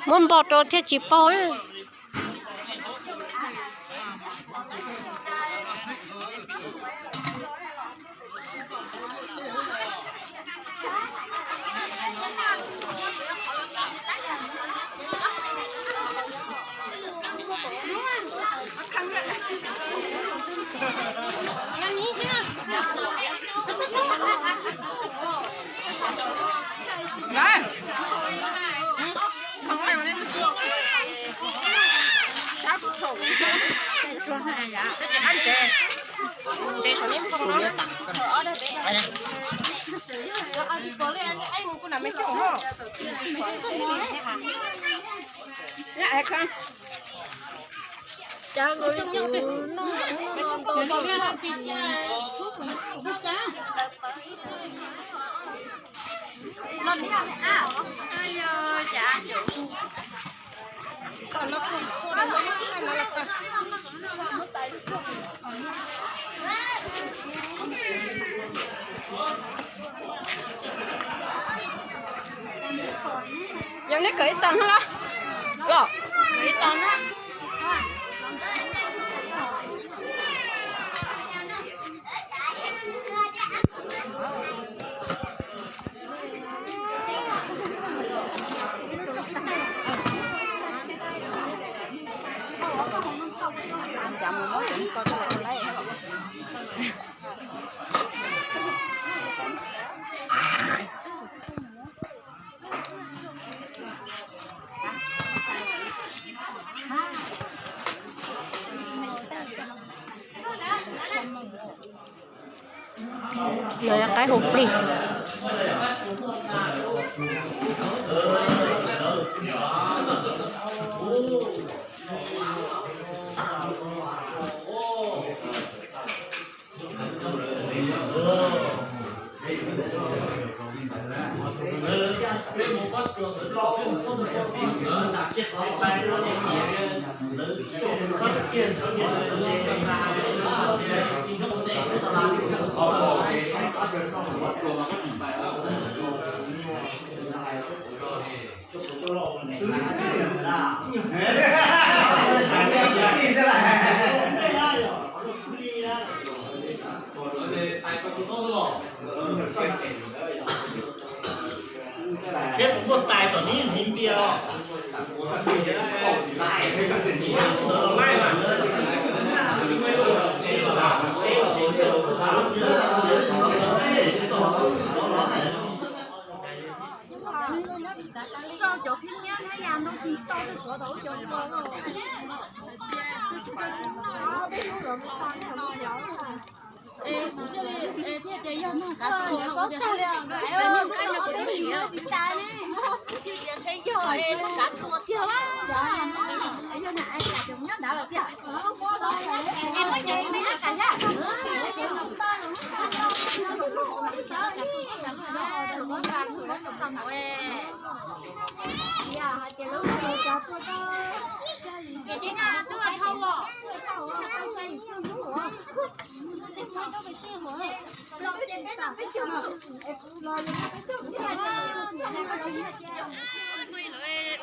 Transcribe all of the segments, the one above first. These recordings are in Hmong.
Muab npog rau thiaj tsis paug na. Yog neb kawm ib tag no los? Los, kawm ib tag na. No yog qaib hu plig. Thiab kuv muaj tais tom neb hniv npias os. Sau cov phib nyab hab ya ntaub tsis tau tej qhov tau cov ko. Es kuv thiaj li, es thiaj tias yog nug kav tuaj, kuv tias, kuv thiaj tias ntshe yog es nug kav tuaj tiag. Yog na, es cas cov nyob nrad lawm tiag.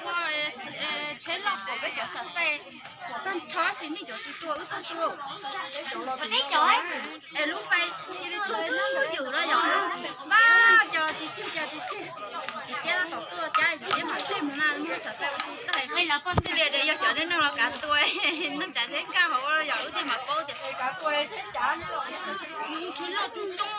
Ua tsheb loj kom peb cov xav fej kom tag nrho, tab sis nej cov tsis tuaj wb txhob tuaj. Es lub fej cia li tuaj ywm no yom. Mas cov tsis cig, cov tsis cig, tsis cab tom tuaj cab tsis cab mas tej mus na, muab xav fej ua tug dais. Thiaj li tias yog cov neeg no los kav tua, neeg tsav tsheb nkag hauv los yog wb thiaj mam paub tias kav tua tsheb cav, tsheb loj tub tub.